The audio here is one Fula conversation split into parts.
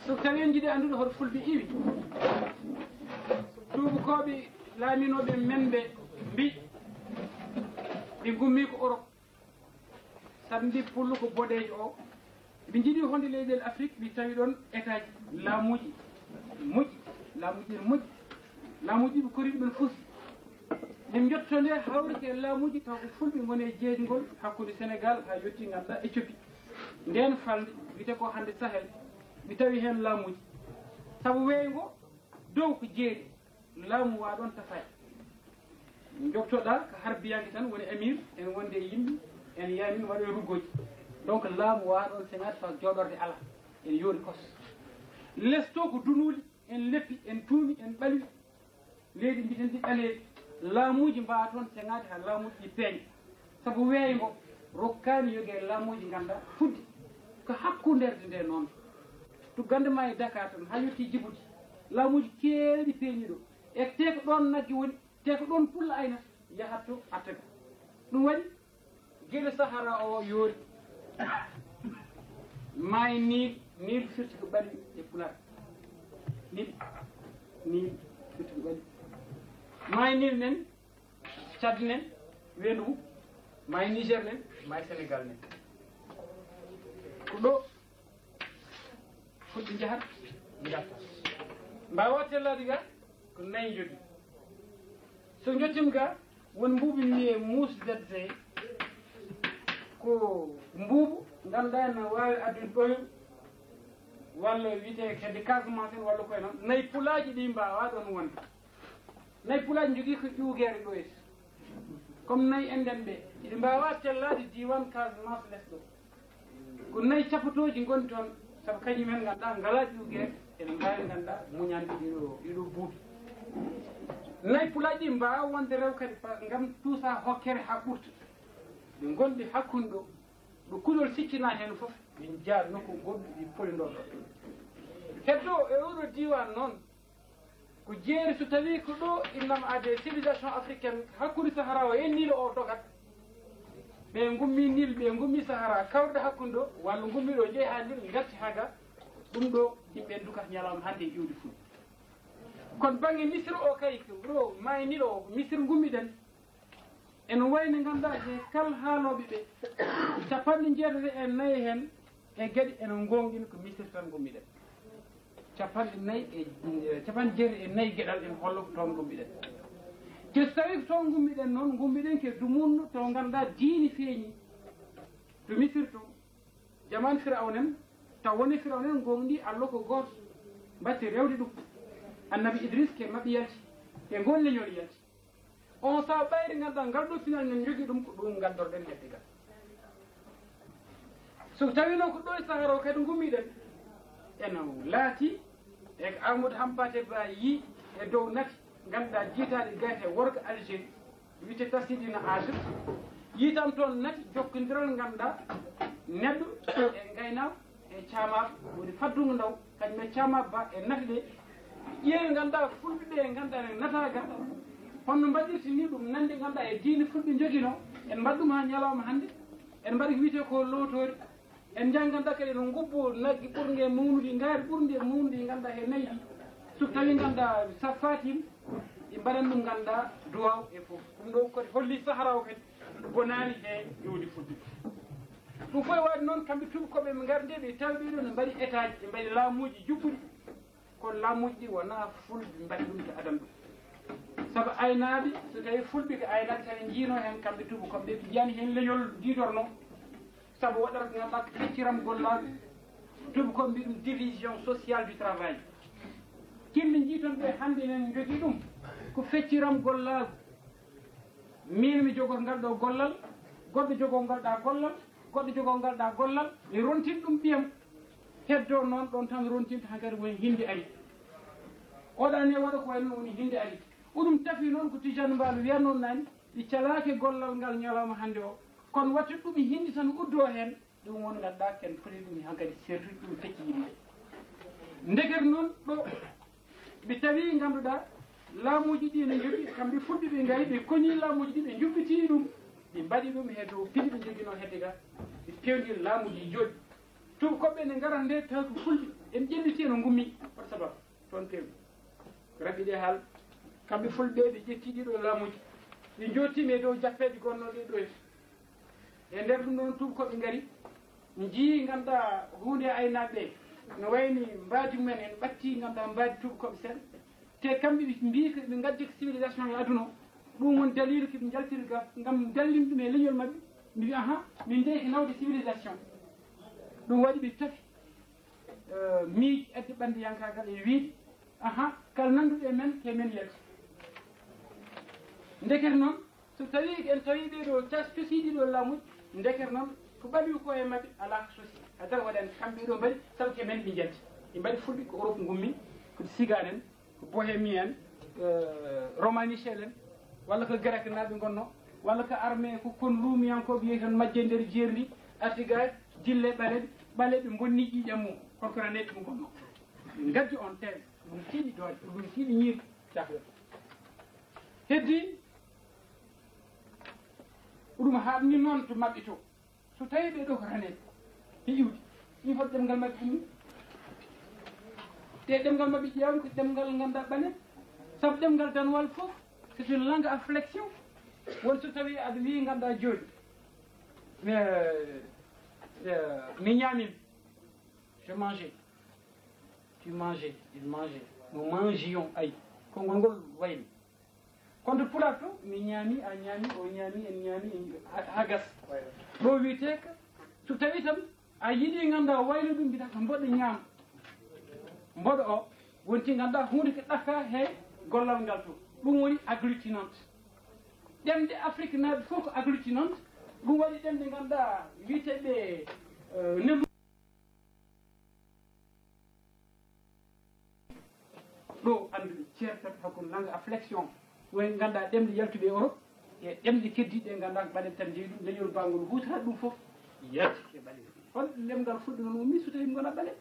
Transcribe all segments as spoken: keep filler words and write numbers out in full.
So tawi en njiɗi anndude hoto fulɓe iwi, tuubakooɓe laaminooɓe men ɓe mbi ɓe ngummi ko Europe, sabu mbi pullo ko boɗeejo o. Ɓe njiɗi honde leyɗeele Afrique, ɓe tawi ɗon état ji, laamuuji moƴƴi, laamuuji ene moƴƴi, laamuuji ɓe koriiɓe ɓen fof. Min njotto nde hawri ko e laamuuji taw ko fulɓe ngoni e jeejgol hakkunde Sénégal haa yotti ngannduɗaa Éthiopie. Ndeen falnde wiyetee ko hannde Sahel, mi tawi heen laamuuji. Sabu weeyo ngo dow ko jeeri, laamu wa ɗon tafaani. Njottoɗaa ko harbiyanke tan woni amir, en wonde e yimɓe, en yaamin waɗo e ruggooji. Donc laamu wa ɗon seŋaade taw jooɗorde alaa, en yoori kos. Les to ko dunuuli, en leppi, en tuumi, en ɓalwi. Leydi mbiɗen ndi ɓaleeri, laamuuji mbaawa toon seŋaade haa laamuuji ɗi peeña. Sabu weeyo ngo rokkaani yoge laamuuji ngannduɗaa fudde ko hakkundeerde nde noon. To gannde ma e Dakar tan haa yotti Djibouti, laamuuji keewɗi peeñi ɗo. E te ko ɗoon nagge woni, te ko ɗoon pulla aynata, yahat to arta ga. Ɗum waɗi geɗe Sahara o yoori. Maayi Niil, Niil firti ko ɓalwi e Pulaar. Niil, Niil firti ko ɓalwi. Maayi Niil nen, Tchad nen, weendu ngu, maayi Niger nen, maayi Sénégal nen. Ko ɗo foti njahata, ngarta. Mbaawa tellaade ga, ko nayi njogii. So njottiima ga, won mbuubu ina wiyee mousse Z Z. Ko mbuubu ngannduɗaa ene waawi addude ɓooyum, walla wiyetee kadi Casamance en, walla koye noon. Nayi pulaaji ɗi mbaawaa ɗoon wonde. Nayi pulaaji njogii ko ƴuugeere ɗo e. Comme nayi enɗen ɓe, ɗi mbaawaa tellaade diiwaan Casamance les ɗo. Ko nayi cappotooji ngoni toon, sabu kañum en ngannduɗaa ngalaa ƴuugeere, ene mbaawi ngannduɗaa muñande ɗiɗo, ɗiɗo buuɗi. Nayi pulaaji ɗi mbaawa wonde rew kadi pa-, ngam tuusa hokkere haa ɓurta. Ɓe ngonɗi hakkunde ɗo, ɗo kuɗol siccina heen fof, ɓe njaa nokku goɗɗo, ɓe poli ɗon ɗo. Heddo e oɗo diiwaan noon, ko jeeri so tawii ko ɗo innama aade civilisation africaine hakkunde Sahara o e Niil o dogat. Ɓe ngummi Niil, ɓe ngummi Sahara, kawrude hakkunde o, walla ngummi ɗo, njehi haa Niil, ngarti haa ga. Ɗum ɗo, yimɓe en dukata ñalawma hannde e iwde Fuuta. Kono bannge Misir o kay, ko ɗo maayi Niil o, ko Misir ngummiɗen. Ene wayni ngannduɗaa he kal haalooɓe ɓe, capanɗe jeetati e nayi heen e geɗe ene ngoonɗina ko Misir tan ngummiɗen. Capanɗe nayi e, capanɗe jeetati e nayi geɗal ene holla ko toon ngummiɗen. Te so tawii ko toon ngummiɗen noon, ngummiɗen ko e dumunna to ngannduɗaa diine feeñi. To Misir to, jamaan Firawna en, taw woni Firawna en ngoonɗi Alla ko gooto, mbaɗti rewde ɗum. Annabi Idris ko e maɓɓe yalti, e ngoon leñol yalti. On sahaa ɓayri ngannduɗaa ngal ɗo pinal men njogii ɗum ko ɗum ngaddorɗen hedde gal. So tawii noon ko ɗo e Sahara o kadi ngummiɗen, ene laati e ko Amadou Hampâté Bâ yii e dow nati, ngannduɗaa jiytaaɗi gayte worgo Algérie, wiyetee Tassidina Achir, yii tan toon nati jokkondiral ngannduɗaa neɗɗo e ngaynaako e caamaagu woni faddungu ndaw, kañum e caamaagu ba e nati ɗe. Ƴeewi ngannduɗaa fulɓe ɓe ngannduɗaa ene nata ga, honno mbaɗirta ni ɗum nande ngannduɗaa e diine fulɓe njoginoo, en mbaɗ ɗum haa ñalawma hannde, en mbaɗa ko wiyetee ko lootoori, en njaa ngannduɗaa kadi ene ngubbo nagge ɓurɗe mawnude, ngaari ɓurɗe mawnude ngannduɗaa he nayi ɗi. So tawii ngannduɗaa sa fatim, ɗi mbaɗan ɗum ngannduɗaa duwaaw e fof. Ɗum ɗo kadi holli Sahara o kadi bonaani he iwde fulɓe. Ɗum fof e waɗde noon, kamɓe tuubakooɓe ɓe ngari nde ɓe tawi ɓe ɗo ne mbaɗi état ji, ɓe mbaɗi laamuuji juɓɓuɗi. Kono laamuuji ɗi wonaa fulɓe mbaɗi ɗum, ɓe adani ɗum. Sabu aynaaɓe, so tawii fulɓe ko aynaaɓe, tawi njiino heen kamɓe tuubakooɓe ɓe, ɓe njiyaani heen leñol diidornoo. Sabu waɗata ko ngannduɗaa ko fecciram gollaagu, tuubakooɓe mbiyi ɗum division sociale du travail. Kimɓe njii toon ɓe hannde enen njogii ɗum ko fecciram gollaagu. Miin mi jogoo ngal ɗo gollal, goɗɗo jogoo ngal ɗa gollal, goɗɗo jogoo ngal ɗa gollal, mi rontin ɗum ɓiyam. Heddoo noon ɗoon tan rontinta hankadi woni hinde ari. Oɗa ne waɗa ko wayno woni hinde ari. Oɗum tafi noon ko Tijaan Mbaalo wiyatnoo naane, ɓe calaaki gollal ngal ñalawma hannde o. Kono wattu ɗum hindi tan uddoo heen, ɗum woni ngannduɗaa ken foti ɗum hankadi sertude ɗum fecci yimɓe. Ndekete noon ɗo ɓe tawi ngannduɗaa laamuuji ɗi ene njogii, kamɓe fulɓe ɓe ngari ɓe koni laamuuji ɗi ɓe njuɓɓitii ɗum, ɓe mbaɗi ɗum he dow piɗi ɓe njoginoo hedde ga, ɓe pewndiri laamuuji jooɗi. Tuubakooɓe ne ngara nde tawi ko fulɓe, en ƴelliti en Ngummi, wata sabab, toon peewi. Raɓɓi ɗe haal. Kamɓe fulɓe ɓe ƴetti ɗiɗo laamuji. Ɓe jootiima e dow jappeeje gonnooɗe ɗo e. E nder ɗum ɗoon tuubakooɓe ngari, njii ngannduɗaa huunde e aynaaɓe ɓe. No wayni mbaadi mumen en ɓatti ngannduɗaa mbaadi tuubakooɓe seeɗa. Te kamɓe ɓe mbii ko ɓe ngaddi ko civilisation e aduna o. Ɗum woni daliilu ko ɓe njaltiri ga ngam dallinde ɗum e leñol maɓɓe. Mbi aha, min de e nawde civilisation. Ɗum waɗi ɓe tafi. Eh, miijo addi ɓanndiyankaagal e wiide, aha, kala nannduɗo e men, te men yalti. Ndekete noon, so tawii en tawii ɓee ɗo cas-, cosiiɗi ɗo laamuji, ndekete noon, ko ɓaɗi ko e maɓɓe, alaa ko sosi. Hay dara waɗani kamɓe ɗo mbaɗi, sabu ko e men ɓe njalti. Ɓe mbaɗi fulɓe ko Europe ngummi, ko Sigaan en, ko Bohémien en, eh, Romanishel en, walla ko Grek naaɓe ngonno, walla ko armée ko kon Ruumiyankooɓe yehi tan majje nder jeeri ndi, arti ga dille ɓaleeɓe, ɓaleeɓe bonni ƴiiƴam mum, kono ko raneeɓe ɗum ngonno. Ɓe ngaddi on tee, ɗum tiiɗi doole, ɗum tiiɗi ñiiri, cafre. Heddi, ko ɗum haaɗni noon to maɓɓe to. So tawii ɓee ɗoo ko raneeɓe, ɓe iwdi, ɗum foti ɗemngal maɓɓe ɗum. Te ɗemngal maɓɓe ƴeewde ko ɗemngal ngannduɗaa ɓaleeɓe. Sabu ɗemngal danwal fof, c'est une langue à flexion. Won so tawii aɗa wiyi ngannduɗaa jooni, eh, eh, mi ñaamii, je mangeais, tu mangeais, il mangeait, nous mangions, ay, konngol ngol wayni. Kono to Pulaar to, mi ñaami, a ñaami, o ñaami, en ñaami, en, ha, ha gas. Ɗo wiyetee ko, so tawii tan a yiɗi ngannduɗaa waylo ɗum, mbiɗa ko mboɗo ñaam. Mboɗo o, wonti ngannduɗaa huunde ko ɗaka he gollal ngal to. Ɗum woni agglutinante. Ɗemɗe Afrique naaɓe fof ko agglutinante. Ɗum waɗi ɗemɗe ngannduɗaa wiyeteeɓe, eh, nelu- Ɗo annduɓe ceertata hakkunde langue à flexion, woni ngannduɗaa ɗemɗe yaltuɓe e Europe e ɗemɗe keddiiɗe ɗe ngannduɗaa ko ɓaleeɓe tan njeyi ɗum, leñol baangol huutorta ɗum fof yalti e ɓaleeɓe. Hol ɗemngal fulɓe noon ummi so tawii ngonaa ɓaleeɓe?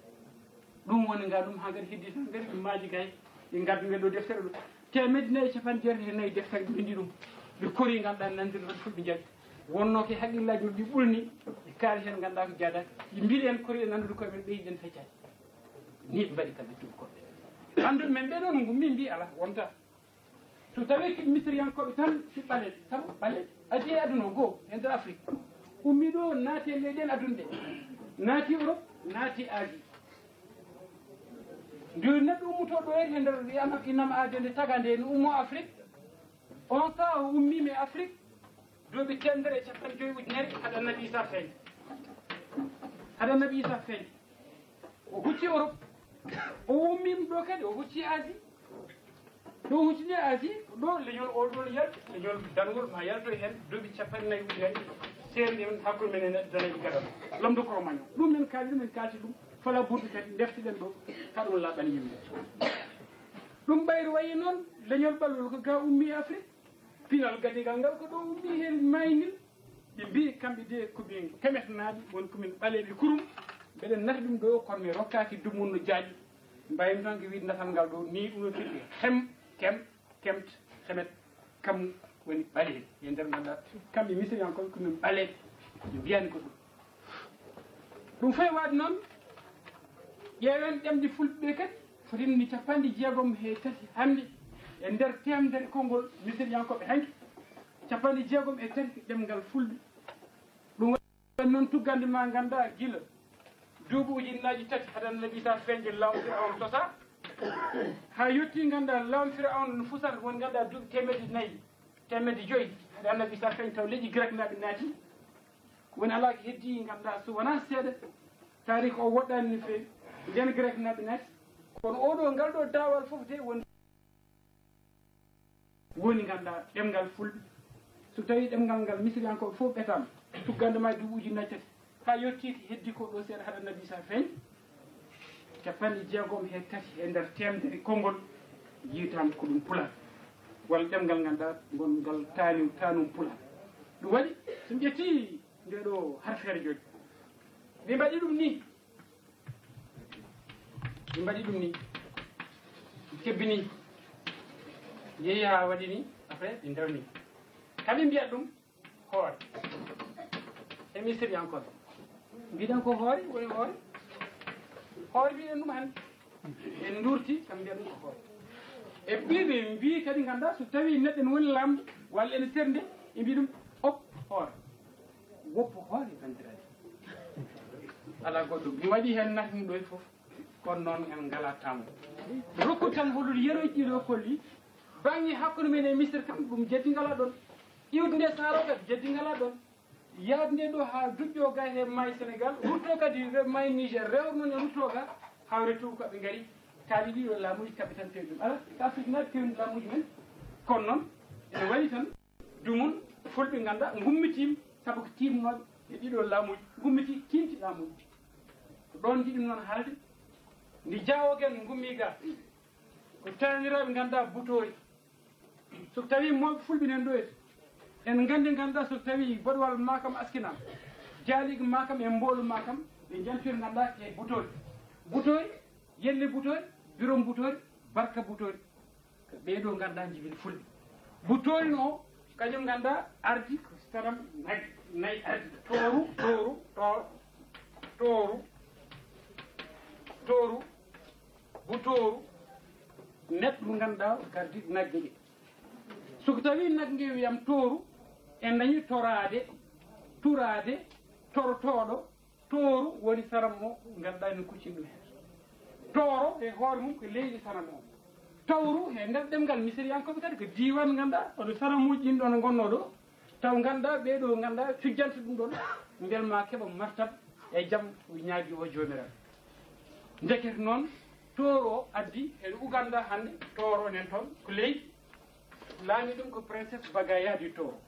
Ɗum woni ngaa ɗum haa ngari heddi tan ngari ɓe maaji gay, ɓe ngaddi ngel ɗo deftere ɗo. Teemedde nayi e capanɗe jeetati e nayi deftere ɓe winndi ɗum. Ɓe kori ngannduɗaa nanndiri tan fulɓe njaɓi. Wonnoo ko e haqqillaaji maɓɓe ɓulni, ɓe kaali heen ngannduɗaa ko jaadaani. Ɓe mbiɗi en kori en anndude koye men ɓe yiɗen feccaade. Ni ɓe mbaɗi kamɓe tuubakooɓe. Annduɓe men ɓee ɗoo no ngummi mbii alaa, wonta. So tawii ko Misiriyankooɓe tan si ɓaleeɓe, sabu ɓaleeɓe adii e aduna o goo, e nder Afrik. Ummii ɗoo, naati e leyɗeele aduna ɗe. Naati Europe, naati Asie. Nde neɗɗo ummotoo ɗo e nder inam, inam aade nde tagaa nde no ummoo Afrik. On sahaa o ummiima e Afrik, duuɓi teemedere e capanɗe joyi ujunere hade Annabi Isa feeñde. Hade Annabi Isa feeñde. O hucci Europe. O ummiima ɗo kadi, o hucci Asie. Ɗo huccini Asie, ko ɗo leñol o ɗon yalti, leñol darngol ma yalto heen duuɓi capanɗe nayi ujunere seerndi men hakkunde men e daneeɓe gadano. Lamdo Cro-Magnon. Ɗum men kaali ɗum, en kaalti ɗum. Fala burti kadi, ndeftiɗen ɗo, ka ɗum laaɓani yimɓe. Ɗum ɓayri wayi noon, leñol ɓalwol ko ga ummi Afrik. Pinal gadigal ngal ko ɗo ummi heen maayi ngil. Ɓe mbii kamɓe de ko ɓe kemetnaaɓe, woni ko min ɓaleeɓe kurum. Mbeɗen nati ɗum ɗo, kono mi rokkaaki dumunno jaaƴo. Mbaymi tan ko wiide natal ngal ɗo, ni ɗum ɗo firti hem, kem, kemt, hemet, kam woni ɓaleeɓe. E nder ngannduɗaa, kamɓe Misiriyankooɓe ko min ɓaleeɓe. Ɓe mbiyaani ko ɗum. Ɗum fof e waɗde noon, ƴeewen ɗemɗe fulɓe ɓe kadi, fotini capanɗe jeegom he tati hannde e nder teemedere konngol Misiriyankooɓe hanki, capanɗe jeegom e tati ko ɗemngal fulɓe. Ɗum waɗi noon tuggande ma nganndaa gila duuɓi ujunnaaji tati hade Annabi Isa feeñde laamu Firawna sosaa, haa yettii nganndaa laamu Firawna no fusata won nganndaa duuɓi teemedde nayi, teemedde joyi hade Annabi Isa feeñde taw leƴƴi Greknaaɓe naati. Woni alaa ko heddii, nganndaa so wonaa seeɗa, taariik o woɗɗaani no feewi, ndeen Greknaaɓe naati. Kono oo ɗoo, ngal ɗoo daawal fof de woni, woni nganndaa ɗemngal fulɓe. So tawii ɗemngal ngal Misiriyankooɓe fof ɓetaama, tuggande ma e duuɓi ujunnaaji tati, haa yettii ko heddii ko ɗoo seeɗa hade Annabi Isa feeñde. Capanɗe jeegom he tati e nder teemedere konngol yiyetaama ko ɗum Pulaar, walla ɗemngal ngannduɗaa ngon ngal taani, taanum Pulaar. Ɗum waɗi, so mi ƴettii ndee ɗoo harfeere jooni, ɓe mbaɗi ɗum nii, ɓe mbaɗi ɗum nii, ɓe kebbini, yehi haa waɗi nii, après ɓe ndewni. Ka ɓe mbiyata ɗum hoore. E Misiriyankooɓe. Mbiɗen ko hoore, woni hoore. Hoore mbiɗen ɗum hannde. En nduurti, kam mbiya ɗum ko hoore. E ɓiɓe mbii kadi, nganndaa, so tawii neɗɗo ene woni laamɗo walla ene sernde, ɓe mbii ɗum op hoore. Woppu hoore, banndiraaɓe. Alaa goɗɗo. Mi waɗii heen naatnuɗo e fof, kono noon en ngalaa taamu. Rokku tan holude yeroyɗi ɗiɗo kolli, baŋŋe hakkunde men e Misir kam, ɗum jeddi ngalaa ɗoon. Iwde nde Saara kadi, jeddi ngalaa ɗoon. Yaade nde ɗo haa duƴƴo ga he maayi Sénégal, rutto kadi re-, maayi Niger, rewno ne rutto ga, haa retour ko ɓe ngari, taali ɗiɗo laamuuji kaɓɓe tan peewi ɗum. Alaa, ka fitnaaɓe peewni laamuuji men, kono noon, ene waɗi tan, dumun, fulɓe nganndaa, ngummitiima, sabu ko tiimnooɓe e ɗiɗo laamuuji, ngummiti, tiimti laamuuji. Ko ɗoon njiɗmi noon haalde, ndi jaawo gen ngummi ga, ko taaniraaɓe nganndaa butoori. So tawii mawɓe fulɓe nan ɗo en, en nganndi nganndaa so tawii boɗwal maa kam askinaa, jaaliiga maa kam e mboolu maa kam, ɓe njantoyi nganndaa e butoori. Butoori, yelle butoori, birom butoori, barka butoori. Ko ɓee ɗoo nganndaa njibin fulɓe. Butoori no, kañum nganndaa ardi ko saram nag-, nayi ardi. Tooru, tooru, tooru, tooru, tooru, butooru, neɗɗo mo ngannduɗaa o gardi nagge ɗe. So ko tawii nagge wiyam tooru, en dañi toraade, turaade, torotooɗo, tooru woni saram o ngannduɗaa ene kuccini ɗum heen. Tooro e hoore mum ko leydi saram o. Tawru e nder ɗemngal misiriyankooɓe kadi ko diiwaan ngannduɗaa hono saramuuji ɗin ɗoon ngonnoo ɗo, taw ngannduɗaa ɓee ɗoo ngannduɗaa cujjanta ɗum ɗoon, mbel maa keɓa martab e jam o ñaagi o joomiraaɗo. Ndekete noon, tooro o addi e Uganda hannde, tooro nen toon ko leydi, laami ɗum ko Princess Bagaya du Tooro.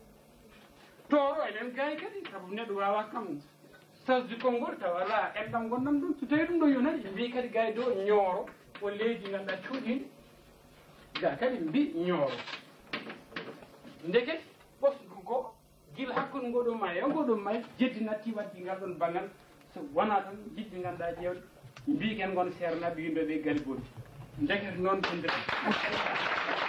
Tooro enen gaay kadi, sabu neɗɗo waawaa kam sasde konngol tawa alaa enɗam ngonɗam ɗum. So tawii ɗum ɗo yonani, ɓe mbii kadi gaay ɗo Ñooro ko leydi ngannduɗaa cuuɗiindi, ga kadi mbii Ñooro. Ndeke ɓosgu goo, gila hakkunde ngoo ɗoo maayo e ngoo ɗoo maayo, jeddi natti waɗde ngal ɗoon banngal, so wonaa tan jiɗde ngannduɗaa ƴeewde, mbii ken ngon seernaaɓe yimɓe ɓe gariboɗi. Ndekete noon, banndiraaɓe.